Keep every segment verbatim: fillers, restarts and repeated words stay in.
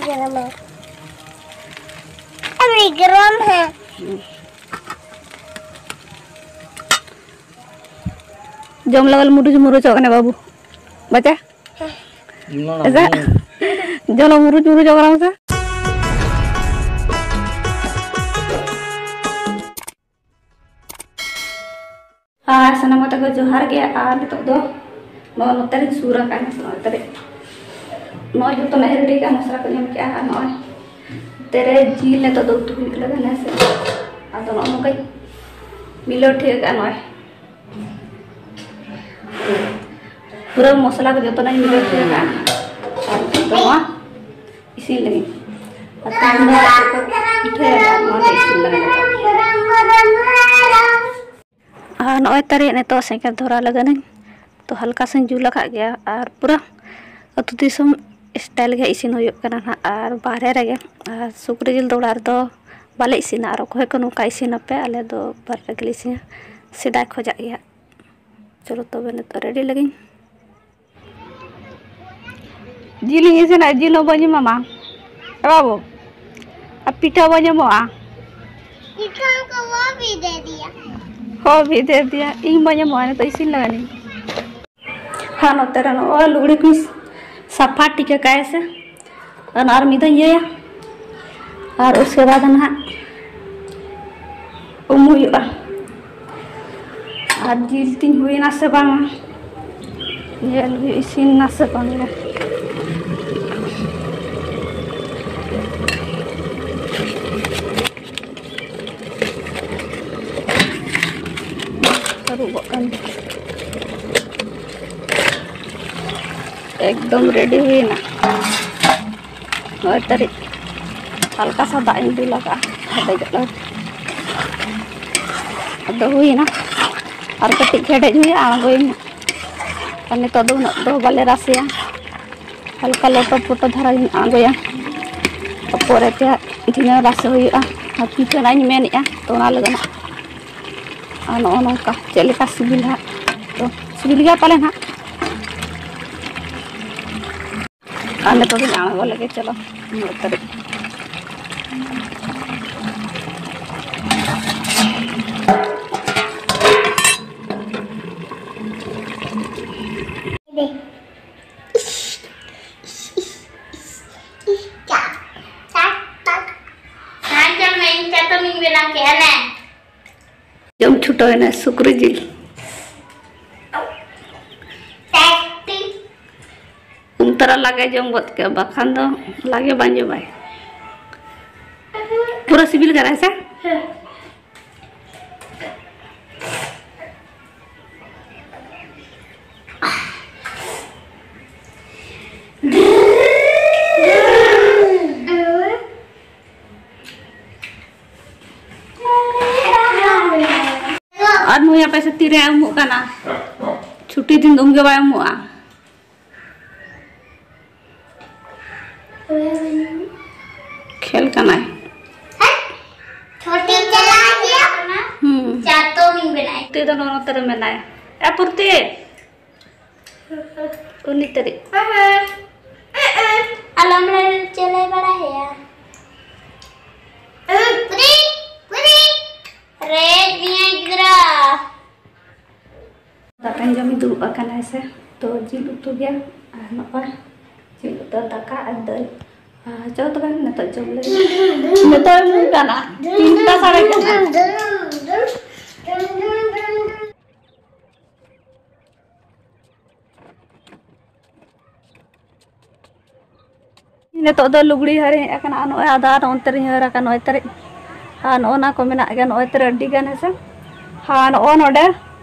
गरम है। अभी गरम है। ᱡᱚᱢ ᱞᱟᱜᱟᱞ ᱢᱩᱨᱩᱪ ᱢᱩᱨᱩᱪᱚᱜ ᱠᱟᱱᱟ ᱵᱟᱹᱵᱩ᱾ ᱵᱟᱪᱟ? ᱡᱚᱢ ᱞᱟᱜᱟᱞ ᱮᱥᱟ? ᱢᱩᱨᱩᱪ᱾ ᱡᱚᱢ ᱞᱟᱜᱟᱞ ᱢᱩᱨᱩᱪ ᱢᱩᱨᱩᱪᱚᱜ ᱠᱟᱱᱟ ᱢᱟᱥᱮ᱾ ᱟᱨ ᱥᱟᱱᱟᱢ ᱠᱚ ᱛᱟᱠᱚ ᱡᱚᱦᱟᱨ ᱜᱮ᱾ ᱟᱨ ᱱᱤᱛᱚᱜ ᱫᱚ ᱱᱚᱜᱼᱚ ᱱᱚᱛᱮ ᱨᱤᱧ ᱥᱩᱨ ᱟᱠᱟᱱᱟ, ᱱᱚᱜᱼᱚᱭ ᱛᱟᱨᱮ᱾ ᱱᱚᱜᱼᱚᱭ ᱡᱚᱛᱚᱱᱟᱜ ᱤᱧ ᱨᱮᱰᱤ ᱠᱟᱜᱼᱟ, ᱢᱚᱥᱞᱟ ᱠᱚᱧ ᱮᱢ ᱠᱮᱜᱼᱟ᱾ ᱟᱨ ᱱᱚᱜᱼᱚᱭ ᱱᱚᱛᱮ ᱨᱮ ᱡᱤᱞ ᱱᱤᱛᱚᱜ ᱫᱚ ᱩᱛᱩ ᱦᱩᱭᱩᱜ ᱞᱟᱹᱜᱤᱫ ᱦᱮᱸ ᱥᱮ᱾ ᱟᱫᱚ ᱱᱚᱜᱼᱚ ᱱᱚᱝᱠᱟᱧ ᱢᱤᱞᱟᱹᱣ ᱴᱷᱤᱠ ᱟᱠᱟᱫᱼᱟ᱾ ᱱᱚᱜᱼᱚᱭ ᱯᱩᱨᱟᱹ ᱢᱚᱥᱞᱟ ᱠᱚ ᱡᱚᱛᱚᱱᱟᱜ ᱤᱧ ᱢᱤᱞᱟᱹᱣ ᱴᱷᱤᱠ ᱟᱠᱟᱫᱼᱟ᱾ ᱟᱨ ᱱᱤᱛᱚᱜ ᱫᱚ ᱱᱚᱣᱟ ᱤᱥᱤᱱ ᱞᱟᱹᱜᱤᱫ᱾ ᱟᱨ ᱛᱟᱭᱚᱢ ᱫᱚ ᱯᱤᱴᱷᱟᱹᱭᱟᱞᱮ, ᱱᱚᱣᱟ ᱞᱮ ᱤᱥᱤᱱ ᱞᱟᱹᱜᱤᱫ᱾ ᱟᱨ ᱱᱚᱜᱼᱚᱭ ᱛᱟᱨᱮ ᱱᱤᱛᱚᱜ ᱥᱮᱸᱜᱮᱞ ᱫᱷᱚᱨᱟᱣ ᱞᱟᱹᱜᱤᱫ ᱟᱹᱧ᱾ ᱛᱚ ᱦᱟᱞᱠᱟ ᱥᱟᱧ ᱡᱩᱞ ᱟᱠᱟᱫ ᱜᱮᱭᱟ᱾ ᱟᱨ ᱯᱩᱨᱟᱹ ᱟᱹᱛᱩ ᱫᱤᱥᱚᱢ ᱥᱴᱟᱭᱤᱞ ᱜᱮ ᱤᱥᱤᱱ ᱦᱩᱭᱩᱜ ᱠᱟᱱᱟ ᱱᱟᱦᱟᱜ᱾ ᱟᱨ ᱵᱟᱦᱨᱮ ᱨᱮᱜᱮ, ᱟᱨ ᱥᱩᱠᱨᱤ ᱡᱤᱞ ᱫᱚ ᱚᱲᱟᱜ ᱨᱮᱫᱚ ᱵᱟᱞᱮ ᱤᱥᱤᱱᱟ᱾ ᱟᱨ ᱚᱠᱚᱭ ᱠᱚ ᱱᱚᱝᱠᱟ ᱤᱥᱤᱱ ᱟᱯᱮ, ᱟᱞᱮ ᱫᱚ ᱵᱟᱦᱨᱮ ᱨᱮᱜᱮ ᱞᱮ ᱤᱥᱤᱱᱟ, ᱥᱮᱫᱟᱭ ᱠᱷᱚᱡᱟᱜ ᱜᱮ ᱦᱟᱸᱜ᱾ ᱪᱚᱞᱚ ᱛᱚᱵᱮ ᱱᱤᱛᱚᱜ ᱨᱮᱰᱤ ᱞᱟᱹᱜᱤᱧ᱾ ᱡᱤᱞᱤᱧ ᱤᱥᱤᱱᱟ, ᱡᱤᱞ ᱦᱚᱸ ᱵᱟᱹᱧ ᱮᱢᱟᱢᱟ᱾ ᱮ ᱵᱟᱹᱵᱩ, ᱟᱨ ᱯᱤᱴᱷᱟᱹ ᱵᱟᱹᱧ ᱮᱢᱚᱜᱼᱟ᱾ ᱯᱤᱴᱷᱟᱹ ᱠᱚ ᱵᱟᱹᱧ ᱵᱷᱤᱫᱟᱹᱲ ᱫᱮᱭᱟ᱾ ᱦᱚᱸ, ᱵᱷᱤᱫᱟᱹᱲ ᱫᱮᱭᱟ᱾ ᱤᱧ ᱵᱟᱹᱧ ᱮᱢᱚᱜᱼᱟ, ᱱᱤᱛᱚᱜ ᱤᱥᱤᱱ ᱞᱟᱜᱟᱱᱤᱧ᱾ ᱦᱟᱸ, ᱱᱚᱛᱮ ᱨᱮ ᱱᱚᱜᱼᱚᱭ ᱞᱩᱜᱽᱲᱤ ᱠᱚᱧ ᱥᱟᱯᱷᱟ ᱴᱷᱤᱠ ᱟᱠᱟᱫᱼᱟ ᱥᱮ᱾ ᱟᱨ ᱟᱨ ᱢᱤᱫ ᱫᱷᱟᱣ ᱤᱧ ᱤᱭᱟᱹᱭᱟ᱾ ᱟᱨ ᱩᱥᱠᱮ ᱵᱟᱫ ᱱᱟᱦᱟᱜ ᱩᱢ ᱦᱩᱭᱩᱜᱼᱟ᱾ ᱟᱨ ᱡᱤᱞ ᱛᱤᱧ ᱦᱩᱭᱱᱟ ᱥᱮ ᱵᱟᱝ, ᱧᱮᱞ ᱦᱩᱭᱩᱜ, ᱤᱥᱤᱱ ᱱᱟ ᱥᱮ ᱵᱟᱝ᱾ ᱟᱹᱨᱩᱵᱚᱜ ᱠᱟᱱ ᱮᱠᱫᱚᱢ ᱨᱮᱰᱤ ᱦᱩᱭᱱᱟ᱾ ᱱᱚᱜᱼᱚᱭ ᱛᱟᱹᱨᱤᱡ ᱦᱟᱞᱠᱟ ᱥᱟ ᱫᱟᱜ ᱤᱧ ᱫᱩᱞ ᱟᱠᱟᱫᱼᱟ ᱦᱮᱰᱮᱡᱚᱜ ᱞᱟᱹᱜᱤᱫ᱾ ᱟᱫᱚ ᱦᱩᱭᱱᱟ, ᱟᱨ ᱠᱟᱹᱴᱤᱡ ᱦᱮᱰᱮᱡ ᱦᱩᱭᱩᱜᱼᱟ, ᱟᱬᱜᱚᱭᱟᱹᱧ᱾ ᱟᱨ ᱱᱤᱛᱚᱜ ᱫᱚ ᱩᱱᱟᱹᱜ ᱫᱚ ᱵᱟᱞᱮ ᱨᱟᱥᱮᱭᱟ, ᱦᱟᱞᱠᱟ ᱞᱚᱴᱚ ᱯᱚᱴᱚ ᱫᱷᱟᱨᱟᱧ ᱟᱬᱜᱚᱭᱟ᱾ ᱯᱚᱨᱮ ᱛᱮ ᱦᱟᱸᱜ ᱫᱷᱤᱱᱟᱹᱝ ᱨᱟᱥᱮ ᱦᱩᱭᱩᱜᱼᱟ᱾ ᱟᱨ ᱯᱤᱴᱷᱟᱹ ᱱᱟᱜ ᱤᱧ ᱢᱮᱱᱮᱫᱼᱟ, ᱛᱚ ᱚᱱᱟ ᱞᱟᱹᱜᱤᱫ ᱦᱟᱸᱜ᱾ ᱟᱨ ᱱᱚᱜᱼᱚ ᱱᱚᱝᱠᱟ ᱪᱮᱫ ᱞᱮᱠᱟ ᱥᱤᱵᱤᱞᱟ ᱦᱟᱸᱜ, ᱛᱚ ᱥᱤᱵᱤᱞ ᱜᱮᱭᱟ ᱯᱟᱞᱮ ᱦᱟᱸᱜ᱾ ᱟᱨ ᱱᱤᱛᱚᱜ ᱫᱚᱧ ᱟᱬᱜᱚ ᱞᱮᱜᱮ, ᱪᱚᱞᱚ, ᱩᱱᱟᱹᱜ ᱛᱟᱹᱨᱤᱡ᱾ ᱡᱚᱢ ᱪᱷᱩᱴᱟᱹᱣ ᱮᱱᱟ ᱥᱩᱠᱨᱤ ᱡᱤᱞ᱾ ᱩᱱ ᱛᱟᱨᱟ ᱞᱟᱜᱮ ᱡᱚᱢ ᱜᱚᱫ ᱠᱮᱜᱼᱟ, ᱵᱟᱠᱷᱟᱱ ᱫᱚ ᱞᱟᱜᱮ ᱵᱟᱝ ᱡᱚᱢᱟᱭ᱾ ᱯᱩᱨᱟᱹ ᱥᱤᱵᱤᱞ ᱠᱟᱱᱟ ᱦᱮᱸ ᱥᱮ? ᱟᱨ ᱱᱩᱭ ᱟᱯᱮ ᱥᱮ ᱛᱤᱨᱮ ᱩᱢᱩᱜ ᱠᱟᱱᱟ? ᱪᱷᱩᱴᱤ ᱫᱤᱱ ᱫᱚ ᱩᱢᱜᱮ ᱵᱟᱭ ᱩᱢᱩᱜᱼᱟ᱾ ᱠᱷᱮᱞ ᱠᱟᱱᱟᱭ᱾ ᱪᱷᱚᱴᱤ ᱪᱟᱞᱟᱜ ᱜᱮᱭᱟ᱾ ᱦᱩᱸ᱾ ᱪᱟᱛᱚᱢ ᱤᱧ ᱵᱮᱱᱟᱭ᱾ ᱛᱤ ᱫᱚ ᱱᱚᱛᱮ ᱨᱮ ᱢᱮᱱᱟᱭ᱾ ᱮ ᱯᱩᱨᱛᱤ᱾ ᱩᱱᱤ ᱛᱟᱹᱨᱤᱡ᱾ ᱟᱞᱚᱢ ᱨᱮ ᱪᱮᱞᱮ ᱵᱟᱲᱟᱭᱟ᱾ ᱯᱩᱨᱤ, ᱯᱩᱨᱤ᱾ ᱨᱮ ᱱᱤᱭᱟᱹ ᱜᱤᱫᱽᱨᱟᱹ᱾ ᱫᱟᱠᱟᱧ ᱡᱚᱢ ᱫᱩᱲᱩᱵ ᱟᱠᱟᱱᱟ ᱦᱮᱸ ᱥᱮ᱾ ᱛᱚ ᱡᱤᱞ ᱩᱛᱩ ᱜᱮ, ᱟᱨ ᱱᱚᱜᱼᱚᱭ ᱡᱤᱞ ᱩᱛᱩ, ᱫᱟᱠᱟ ᱟᱨ ᱫᱟᱹᱞ᱾ ᱟᱨ ᱪᱚ ᱛᱚᱵᱮ ᱱᱤᱛᱚᱜ ᱡᱚᱢ ᱞᱮ᱾ ᱱᱤᱛᱚᱜ ᱮᱢ ᱠᱟᱱᱟ, ᱛᱤᱱᱴᱟ ᱥᱟᱲᱮ ᱠᱟᱱᱟ᱾ ᱱᱤᱛᱚᱜ ᱫᱚ ᱞᱩᱜᱽᱲᱤ ᱦᱟᱹᱨ ᱦᱮᱡ ᱟᱠᱟᱱᱟ, ᱱᱚᱜᱼᱚᱭ ᱟᱫᱟ ᱟᱨ ᱚᱱᱛᱮ ᱨᱤᱧ ᱦᱟᱹᱨ ᱟᱠᱟᱱᱟ, ᱱᱚᱜᱼᱚᱭ ᱛᱟᱹᱨᱤᱡ᱾ ᱟᱨ ᱱᱚᱜᱼᱚ ᱱᱟ ᱠᱚ ᱢᱮᱱᱟᱜ ᱜᱮᱭᱟ, ᱱᱚᱜᱼᱚᱭ ᱛᱟᱹᱨᱤᱡ ᱟᱹᱰᱤ ᱜᱟᱱ ᱦᱮᱸ ᱥᱮ᱾ ᱟᱨ ᱱᱚᱜᱼᱚ ᱱᱚᱰᱮ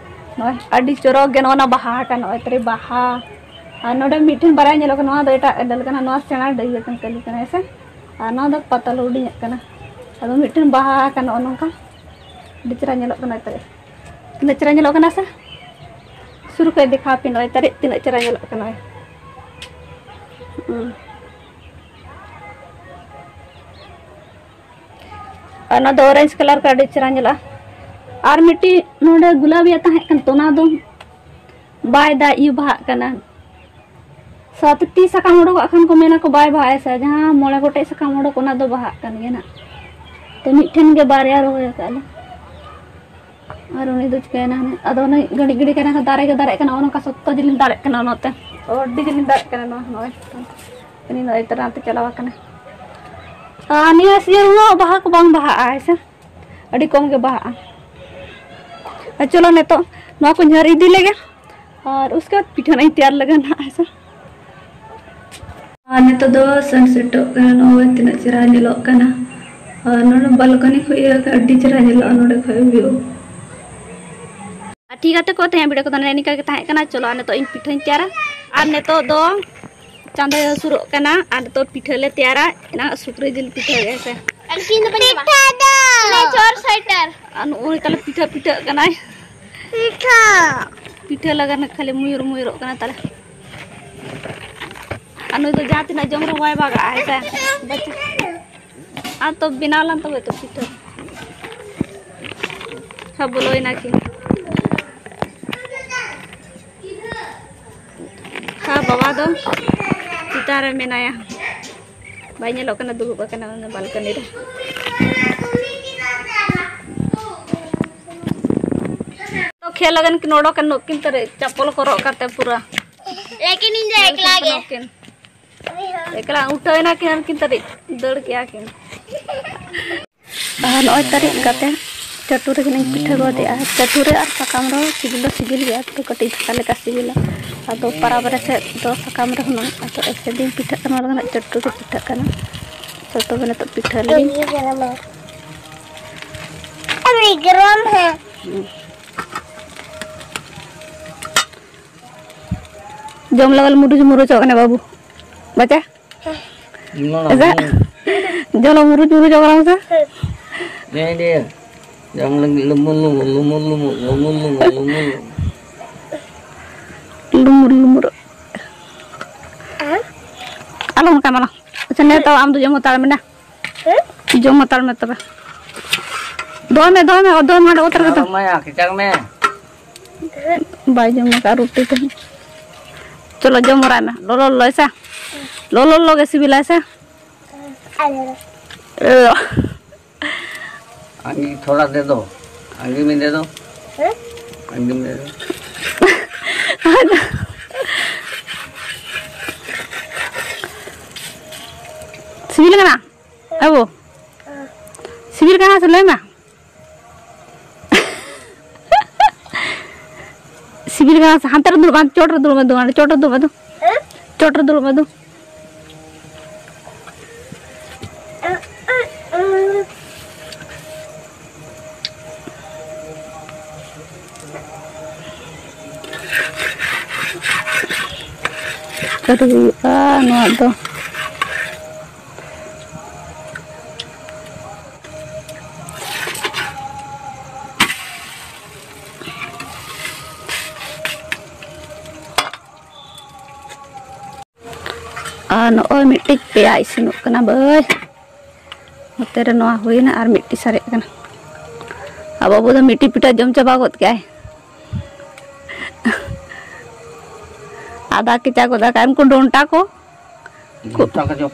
ᱱᱚᱜᱼᱚᱭ ᱟᱹᱰᱤ ᱪᱚᱨᱚᱠ ᱜᱮ ᱱᱚᱜᱼᱚ ᱱᱟ ᱵᱟᱦᱟ ᱟᱠᱟᱱᱟ, ᱱᱚᱜᱼᱚᱭ ᱛᱟᱹᱨᱤᱡ ᱵᱟᱦᱟ᱾ ᱟᱨ ᱱᱚᱰᱮ ᱢᱤᱫᱴᱮᱱ ᱵᱟᱨᱭᱟ ᱧᱮᱞᱚᱜ ᱠᱟᱱᱟ, ᱱᱚᱣᱟ ᱫᱚ ᱮᱴᱟᱜ ᱰᱟᱹᱞ ᱠᱟᱱᱟ, ᱱᱚᱣᱟ ᱥᱮᱬᱟ ᱰᱟᱹᱞ ᱠᱟᱱ ᱠᱟᱹᱞᱤ ᱠᱟᱱᱟ ᱦᱮᱸ ᱥᱮ᱾ ᱟᱨ ᱱᱚᱣᱟ ᱫᱚ ᱯᱟᱛᱟᱞ ᱦᱩᱰᱤᱧᱟᱜ ᱠᱟᱱᱟ᱾ ᱟᱫᱚ ᱢᱤᱫᱴᱮᱱ ᱵᱟᱦᱟ ᱟᱠᱟᱱᱟ ᱱᱚᱜᱼᱚ ᱱᱚᱝᱠᱟ, ᱟᱹᱰᱤ ᱪᱮᱦᱨᱟ ᱧᱮᱞᱚᱜ ᱠᱟᱱᱟ᱾ ᱱᱚᱜᱼᱚᱭ ᱛᱟᱹᱨᱤᱡ ᱛᱤᱱᱟᱹᱜ ᱪᱮᱦᱨᱟ ᱧᱮᱞᱚᱜ ᱠᱟᱱᱟ ᱥᱮ? ᱥᱩᱨ ᱠᱷᱚᱱ ᱫᱮᱠᱷᱟᱣ ᱯᱮ, ᱱᱚᱜᱼᱚᱭ ᱛᱟᱹᱨᱤᱡ ᱛᱤᱱᱟᱹᱜ ᱪᱮᱦᱨᱟ ᱧᱮᱞᱚᱜ ᱠᱟᱱᱟ᱾ ᱦᱩᱸ᱾ ᱟᱨ ᱚᱱᱟ ᱫᱚ orange colour ᱠᱚ ᱟᱹᱰᱤ ᱪᱮᱦᱨᱟ ᱧᱮᱞᱚᱜᱼᱟ᱾ ᱟᱨ ᱢᱤᱫᱴᱤᱡ ᱱᱚᱰᱮ ᱜᱩᱞᱟᱵᱤᱭᱟ ᱛᱟᱦᱮᱸ ᱠᱟᱱ ᱛᱚ, ᱚᱱᱟ ᱫᱚ ᱵᱟᱭ ᱫᱟᱜ ᱤᱭᱟᱹ ᱵᱟᱦᱟᱜ ᱠᱟᱱᱟ᱾ ᱥᱟᱛᱴᱤ ᱥᱟᱠᱟᱢ ᱚᱰᱚᱠᱚᱜ ᱠᱷᱟᱱ ᱠᱚ ᱢᱮᱱᱟ ᱠᱚ ᱵᱟᱭ ᱵᱟᱦᱟᱜᱼᱟ ᱥᱮ, ᱡᱟᱦᱟᱸ ᱢᱚᱬᱮ ᱜᱚᱴᱮᱡ ᱥᱟᱠᱟᱢ ᱚᱰᱚᱠ, ᱚᱱᱟ ᱫᱚ ᱵᱟᱦᱟᱜ ᱠᱟᱱ ᱜᱮᱭᱟ ᱱᱟᱜ᱾ ᱛᱚ ᱢᱤᱫᱴᱷᱮᱱ ᱜᱮ ᱵᱟᱨᱭᱟ ᱨᱚᱦᱚᱭ ᱟᱠᱟᱫ ᱞᱮ᱾ ᱟᱨ ᱩᱱᱤ ᱫᱚ ᱪᱤᱠᱟᱹᱭᱮᱱᱟ ᱦᱟᱱᱮ? ᱟᱫᱚ ᱩᱱᱤ ᱜᱷᱟᱹᱲᱤᱡ ᱜᱷᱟᱹᱲᱤᱡ ᱠᱟᱱᱟ ᱫᱟᱨᱮ ᱜᱮ ᱫᱟᱨᱮᱜ ᱠᱟᱱᱟ, ᱚᱱᱟ ᱱᱚᱝᱠᱟ ᱥᱚᱠᱛᱚ ᱡᱤᱞᱤᱧ ᱫᱟᱨᱮᱜ ᱠᱟᱱᱟ ᱚᱱᱟᱛᱮ᱾ ᱟᱹᱰᱤ ᱡᱤᱞᱤᱧ ᱫᱟᱨᱮᱜ ᱠᱟᱱᱟ ᱱᱚᱣᱟ, ᱱᱚᱜᱼᱚᱭ᱾ ᱩᱱᱤ ᱱᱚᱜᱼᱚᱭ ᱛᱚᱨᱟ ᱚᱱᱛᱮ ᱪᱟᱞᱟᱣ ᱟᱠᱟᱱᱟ᱾ ᱟᱨ ᱱᱤᱭᱟᱹ ᱥᱤᱡᱤᱱ ᱦᱚᱸ ᱵᱟᱦᱟ ᱠᱚ ᱵᱟᱝ ᱵᱟᱦᱟᱜᱼᱟ, ᱦᱮᱸ ᱥᱮ? ᱟᱹᱰᱤ ᱠᱚᱢ ᱜᱮ ᱵᱟᱦᱟᱜᱼᱟ᱾ ᱟᱨ ᱪᱚᱞᱚ ᱱᱤᱛᱚᱜ ᱱᱚᱣᱟ ᱠᱚᱧ ᱦᱟᱹᱨ ᱤᱫᱤ ᱞᱮᱜᱮ, ᱟᱨ ᱩᱥᱠᱮ ᱵᱟᱫ ᱯᱤᱴᱷᱟᱹ ᱱᱟᱜ ᱤᱧ ᱛᱮᱭᱟᱨ ᱞᱮᱜᱮ ᱱᱟᱦᱟᱜ, ᱦᱮᱸ ᱥᱮ? ᱟᱨ ᱱᱤᱛᱚᱜ ᱫᱚ ᱥᱟᱱ ᱥᱮᱴᱚᱜ ᱠᱟᱱᱟ, ᱱᱚᱜᱼᱚᱭ ᱛᱤᱱᱟᱹᱜ ᱪᱮᱦᱨᱟ ᱧᱮᱞᱚᱜ ᱠᱟᱱᱟ᱾ ᱟᱨ ᱱᱚᱰᱮ ᱵᱟᱞᱠᱚᱱᱤ ᱠᱷᱚᱱ ᱤᱭᱟᱹ ᱟᱹᱰᱤ ᱪᱮᱦᱨᱟ ᱧᱮᱞᱚᱜᱼᱟ ᱱᱚᱰᱮ ᱠᱷᱚᱱ ᱵᱷᱤᱭᱩ᱾ ᱟᱨ ᱴᱷᱤᱠ ᱜᱮᱭᱟ ᱛᱚ ᱠᱚ, ᱛᱮᱦᱮᱧ ᱵᱷᱤᱰᱤᱭᱳ ᱠᱚᱫᱚ ᱱᱮᱜᱼᱮ ᱱᱤᱝᱠᱟ ᱜᱮ ᱛᱟᱦᱮᱸ ᱠᱟᱱᱟ᱾ ᱪᱚᱞᱚ ᱟᱨ ᱱᱤᱛᱚᱜ ᱤᱧ ᱯᱤᱴᱷᱟᱹᱧ ᱛᱮᱭᱟᱨᱟ᱾ ᱟᱨ ᱱᱤᱛᱚᱜ ᱫᱚ ᱪᱟᱸᱫᱚᱭ ᱦᱟᱹᱥᱩᱨᱚᱜ ᱠᱟᱱᱟ ᱟᱨ ᱱᱤᱛᱚᱜ ᱯᱤᱴᱷᱟᱹ ᱞᱮ ᱛᱮᱭᱟᱨᱟ᱾ ᱮᱱᱟᱝ ᱥᱩᱠᱨᱤ ᱡᱤᱞ ᱯᱤᱴᱷᱟᱹ ᱜᱮ ᱥᱮ᱾ ᱟᱨ ᱤᱥᱤᱱ ᱫᱚ ᱵᱟᱹᱧ ᱪᱟᱵᱟ᱾ ᱯᱤᱴᱷᱟᱹ ᱫᱚ᱾ ᱤᱱᱟᱹ ᱪᱚᱨ ᱥᱟᱭᱴᱟᱨ᱾ ᱟᱨ ᱱᱩᱜᱼᱩᱭ ᱛᱟᱞᱮ ᱯᱤᱴᱷᱟᱹ ᱯᱤᱴᱷᱟᱹᱜ ᱠᱟᱱᱟᱭ᱾ ᱯᱤᱴᱷᱟᱹ᱾ ᱯᱤᱴᱷᱟᱹ ᱞᱟᱜᱟᱱ ᱠᱷᱟᱹᱞᱤ ᱢᱩᱭᱩᱨ ᱢᱩᱭᱩᱨᱚᱜ ᱠᱟᱱᱟ ᱛᱟᱞᱮ᱾ ᱟᱨ ᱱᱩᱭ ᱫᱚ ᱡᱟᱦᱟᱸ ᱛᱤᱱᱟᱹᱜ ᱡᱚᱢ ᱨᱮᱦᱚᱸ ᱵᱟᱭ ᱵᱟᱜᱟᱜᱼᱟ, ᱦᱮᱸ ᱥᱮ? ᱟᱨ ᱛᱚ ᱵᱮᱱᱟᱣ ᱞᱮᱱ ᱛᱚᱵᱮ ᱛᱚ ᱯᱤᱴᱷᱟᱹ᱾ ᱦᱮᱸ, ᱵᱚᱞᱚᱭᱮᱱᱟ ᱠᱤᱱ᱾ ᱦᱮᱸ, ᱵᱟᱵᱟ ᱫᱚ ᱪᱮᱛᱟᱱ ᱨᱮ ᱢᱮᱱᱟᱭᱟ, ᱵᱟᱭ ᱧᱮᱞᱚᱜ ᱠᱟᱱᱟ, ᱫᱩᱲᱩᱵ ᱟᱠᱟᱱᱟ ᱚᱱᱟ ᱵᱟᱞᱠᱚᱱᱤ ᱨᱮ᱾ ᱛᱚ ᱠᱷᱮᱞ ᱞᱟᱹᱜᱤᱫ ᱠᱤᱱ ᱚᱰᱚᱠ ᱮᱱ ᱱᱩᱠᱤᱱ ᱛᱟᱹᱨᱤ ᱪᱟᱯᱚᱞ ᱠᱚ ᱦᱚᱨᱚᱜ ᱠᱟᱛᱮ ᱯᱩᱨᱟᱹ᱾ ᱞᱮᱠᱤᱱ ᱤᱧ ᱫᱚ ᱮᱠᱞᱟ ᱜᱮ᱾ ᱱᱩᱠᱤᱱ ᱮᱠᱞᱟ ᱩᱴᱷᱟᱹᱣ ᱮᱱᱟ ᱠᱤᱱ, ᱩᱱᱠᱤᱱ ᱛᱟᱹᱨᱤ ᱫᱟᱹᱲ ᱠᱮᱜᱼᱟ ᱠᱤᱱ᱾ ᱟᱨ ᱱᱚᱜᱼᱚᱭ ᱛᱟᱹᱨᱤ ᱠᱟᱛᱮ ᱪᱟᱹᱴᱩ ᱨᱮᱜᱮ ᱞᱤᱧ ᱯᱤᱴᱷᱟᱹ ᱜᱚᱫᱮᱜᱼᱟ᱾ ᱪᱟᱹᱴᱩ ᱨᱮ ᱟᱨ ᱥᱟᱠᱟᱢ ᱨᱮᱦᱚᱸ ᱥᱤᱵᱤᱞ ᱫᱚ ᱥᱤᱵᱤᱞ ᱜᱮᱭᱟ, ᱛᱚ ᱠᱟᱹᱴᱤᱡ ᱫᱷᱟᱠᱟ ᱞᱮᱠᱟ ᱥᱤᱵᱤᱞᱟ᱾ ᱟᱫᱚ ᱯᱟᱨᱟᱵᱽ ᱨᱮ ᱥᱮᱫ ᱫᱚ ᱥᱟᱠᱟᱢ ᱨᱮ ᱦᱩᱱᱟᱹᱝ, ᱟᱫᱚ ᱮᱭᱥᱮ ᱫᱤᱱ ᱯᱤᱴᱷᱟᱹᱜ ᱠᱟᱱᱟ, ᱚᱱᱟ ᱫᱚ ᱱᱟᱜ ᱪᱟᱹᱴᱩ ᱨᱮ ᱯᱤᱴᱷᱟᱹᱜ ᱠᱟᱱᱟ᱾ ᱛᱚ ᱛᱚᱵᱮ ᱱᱤᱛᱚᱜ ᱯᱤᱴᱷᱟᱹ ᱞᱟᱹᱜᱤᱫ᱾ ᱟᱹᱰᱤ ᱜᱚᱨᱚᱢ ᱦᱮ᱾ ᱡᱚᱢ ᱞᱟᱜᱟᱞ ᱢᱩᱨᱩᱡ ᱢᱩᱨᱩᱡᱚᱜ ᱠᱟᱱᱟ ᱵᱟᱹᱵᱩ᱾ ᱵᱟᱪᱟ? ᱮᱫᱟ? ᱡᱚᱢ ᱞᱟᱜ ᱢᱩᱨᱩᱡ ᱢᱩᱨᱩᱡᱚᱜ ᱠᱟᱱᱟ ᱥᱮ? ᱡᱚᱢ ᱞᱟᱹᱜᱤᱫ ᱞᱩᱢᱩᱨ ᱞᱩᱢᱩᱨ, ᱞᱩᱢᱩᱨ ᱞᱩᱢᱩᱨ, ᱞᱩᱢᱩᱨ ᱞᱩᱢᱩᱨ, ᱞᱩᱢᱩᱨ ᱞᱩᱢᱩᱨ᱾ ᱞᱩᱢᱩᱨ ᱞᱩᱢᱩᱨ᱾ ᱟᱞᱚ ᱚᱱᱠᱟ ᱢᱟᱞᱟ᱾ ᱟᱪᱪᱷᱟ, ᱱᱮ ᱛᱚ ᱟᱢ ᱫᱚ ᱡᱚᱢ ᱦᱟᱛᱟᱲ ᱢᱮ ᱱᱟ᱾ ᱡᱚᱢ ᱦᱟᱛᱟᱲ ᱢᱮ ᱛᱚᱵᱮ᱾ ᱫᱚᱦᱚᱭ ᱢᱮ, ᱫᱚᱦᱚᱭ ᱢᱮ, ᱫᱚᱦᱚᱭ ᱢᱮ, ᱦᱟᱸᱰᱮ ᱚᱛ ᱨᱮᱜᱮ ᱫᱚ᱾ ᱢᱟᱭᱟ, ᱠᱮᱪᱟᱜ ᱢᱮ᱾ ᱵᱟᱭ ᱡᱚᱢ ᱟᱠᱟᱫ ᱨᱩᱴᱤ ᱛᱮᱦᱚᱸ᱾ ᱪᱚᱞᱚ, ᱡᱚᱢ ᱦᱚᱨᱟᱭ ᱢᱮ᱾ ᱞᱚᱞᱚ ᱞᱚᱞᱚᱭ ᱥᱮ? ᱞᱚᱞᱚ ᱞᱚᱞᱚ ᱜᱮ ᱥᱤᱵᱤᱞᱟᱭ ᱥᱮ? ᱟᱞᱮ ᱫᱚ᱾ ᱟᱸᱜᱤ ᱛᱷᱚᱲᱟ ᱫᱮ ᱫᱚ᱾ ᱟᱸᱜᱤ ᱢᱮ ᱫᱮ ᱫᱚ᱾ ᱦᱮᱸ? ᱟᱸᱜᱤ ᱢᱮ ᱫᱮ ᱫᱚ᱾ ᱥᱤᱵᱤᱞ ᱠᱟᱱᱟ? ᱟᱵᱚ? ᱥᱤᱵᱤᱞ ᱠᱟᱱᱟ ᱥᱮ ᱞᱟᱹᱭ ᱢᱮ? ᱥᱤᱵᱤᱞ ᱠᱟᱱᱟ ᱥᱮ? ᱦᱟᱱᱛᱮ ᱨᱮ ᱫᱩᱲᱩᱵ ᱢᱮ, ᱪᱚᱴ ᱨᱮ ᱫᱩᱲᱩᱵ ᱢᱮ, ᱫᱩ, ᱦᱟᱸᱰᱮ ᱪᱚᱴ ᱨᱮ ᱫᱩᱲᱩᱵ ᱢᱮ, ᱫᱩ᱾ ᱪᱚᱴ ᱨᱮ ᱫᱩᱲᱩᱵ ᱢᱮ, ᱫᱩ᱾ ᱪᱤᱠᱟᱹᱛᱮ ᱦᱩᱭᱩᱜᱼᱟ ᱱᱚᱣᱟ ᱫᱚ? ᱟᱨ ᱱᱚᱜᱼᱚᱭ ᱢᱤᱫᱴᱤᱡ ᱯᱮᱭᱟ ᱤᱥᱤᱱᱚᱜ ᱠᱟᱱᱟ ᱵᱟᱹᱭ᱾ ᱱᱚᱛᱮ ᱨᱮ ᱱᱚᱣᱟ ᱦᱩᱭᱱᱟ ᱟᱨ ᱢᱤᱫᱴᱤᱡ ᱥᱟᱨᱮᱡ ᱠᱟᱱᱟ᱾ ᱟᱨ ᱵᱟᱹᱵᱩ ᱫᱚ ᱢᱤᱫᱴᱤᱡ ᱯᱤᱴᱷᱟᱹ ᱡᱚᱢ ᱪᱟᱵᱟ ᱜᱚᱫ ᱠᱮᱜᱼᱟᱭ᱾ ᱟᱫᱟ ᱠᱮᱪᱟ ᱜᱚᱫ ᱠᱟᱜᱼᱟᱭ᱾ ᱩᱱᱠᱩ ᱰᱚᱱᱴᱟ ᱠᱚ᱾ ᱰᱚᱱᱴᱟ ᱠᱚ ᱡᱚᱢ᱾